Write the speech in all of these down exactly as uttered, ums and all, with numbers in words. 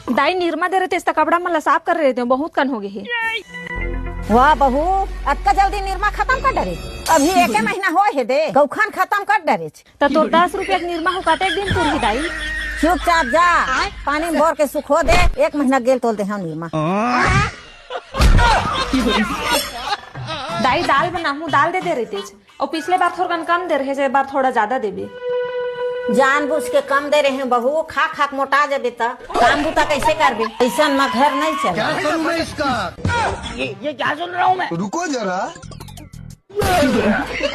दाई, निरमा दे रहितेस त कपड़ा मन ला साफ कर रहितेंव, बहुत कन हो गे हे। वाह बहू, अतका जल्दी निरमा खतम कर डरे? अभी एके महीना होय हे दे, गौखान खतम कर डरेच। त तोर दस रुपया के निरमा हो कतेक दिन पुरही दाई? चुपचाप जा, पानी में बोर के सुखो दे, एक महीना गेल तोल देहंव निरमा। दाई, दाल बनाहूं, दाल दे दे रहितेच। अउ पिछले बार थोरकन कम दे रहे, ए बार थोड़ा जादा देबे। जानबूझ के कम दे रहेंव बहू, खा खा के मोटा जाबे त काम बूता कइसे करबे? अइसन म घर नइ चले। क्या करूं मैं इसका? ये, ये क्या सुन रहा हूँ मैं? रुको जरा।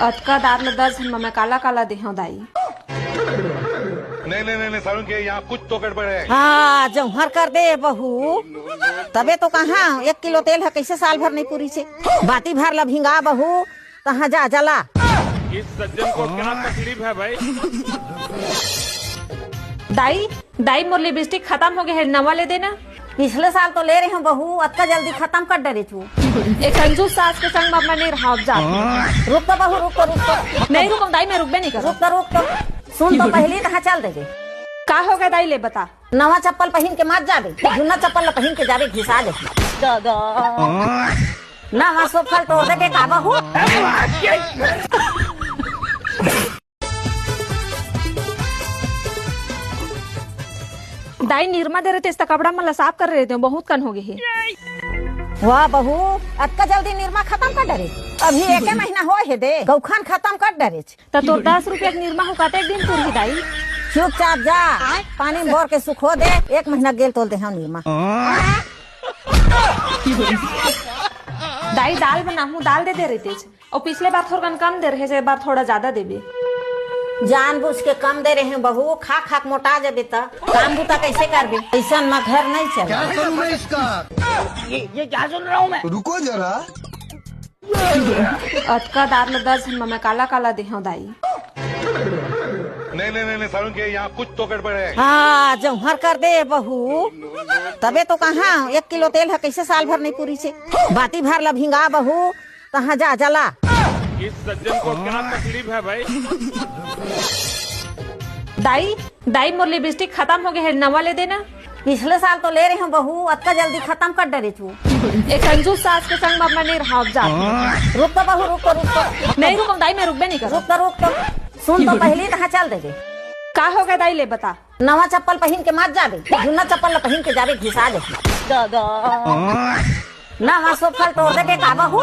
अतका दार ल दस झन म मैं काला काला देहंव दाई। नहीं, नहीं, नहीं, नहीं, सारुण के यहाँ कुछ तो गड़बड़ है। हाँ, जौहर कर दे बहू, तभे तो कहां एक किलो तेल ह कइसे साल भर नइ पुरिसे। बाती भर ल भिंगा बहू, तहां जा जला। इस सज्जन को क्या तकलीफ है भाई? दाई, दाई, मोर लिपस्टिक खतम हो गे हे, नवा ले देना। पिछले साल तो ले रहेंव बहू, अतका जल्दी खतम कर डरेच। ए कंजूस सास के संग म अब मैं नइ रहंव, अब जा। रुक तो बहू, रुक तो, रुक तो। नइ रुकंव दाई, मैं रुकबे नइ करंव। रुक तो, रुक तो। सुन तो पहिली, तहां चल देबे। का हो गे दाई, ले बता। नवा चप्पल पहिन के मत जाबे, जुन्ना चप्पल ल पहिन के जाबे, घिसा जाही। दादा। नवा सोफल तोड़ देबे का बहू? दाई, निरमा दे रहितेस त कपड़ा मन ला साफ कर रहितेंव, बहुत कन हो गे हे। वाह बहू, अतका जल्दी निरमा खतम कर डरे? अभी एके महीना होय हे दे, गौखान खतम कर डरेच। त तोर दस रुपया के निरमा हो कतेक दिन पुरही दाई? चुपचाप जा, पानी में बोर के सुखो दे, एक महीना गेल तोल देहंव निरमा। दाई, दाल बनाहूं, दाल दे दे रहितेच। अउ पिछले बार थोरकन कम दे रहे, ए बार थोड़ा जादा देबे। जानबूझ के कम दे रहेंव बहू, खा खा के मोटा जाबे त काम बूता कइसे करबे? अइसन म घर नइ चले। क्या करूं मैं इसका? ये, ये क्या सुन रहा हूँ मैं? रुको जरा। अतका दार ल दस झन म मैं काला काला देहंव दाई। नहीं, नहीं, नहीं, नहीं, सारुण के यहाँ कुछ तो गड़बड़ है। हाँ, जौहर कर दे बहू, तभे तो कहां एक किलो तेल ह कइसे साल भर नइ पुरिसे। बाती भर ल भिंगा बहू, तहां जा जला। इस सज्जन को क्या तकलीफ है भाई? दाई, दाई, मोर लिपस्टिक खतम हो गे हे, नवा ले देना। पिछले साल तो ले रहेंव बहू, अतका जल्दी खतम कर डरेच। ए कंजूस सास के संग म अब मैं नइ रहंव, अब जा। रुक तो बहू, रुक तो, रुक तो। नइ रुकंव दाई, मैं रुकबे नइ करंव। रुक तो, रुक तो। सुन तो पहिली, तहां चल देबे। का हो गे दाई, ले बता। नवा चप्पल पहिन के मत जाबे, जुन्ना चप्पल ल पहिन के जाबे, घिसा जाही। दादा। नवा सोफल तोड़ देबे का बहू?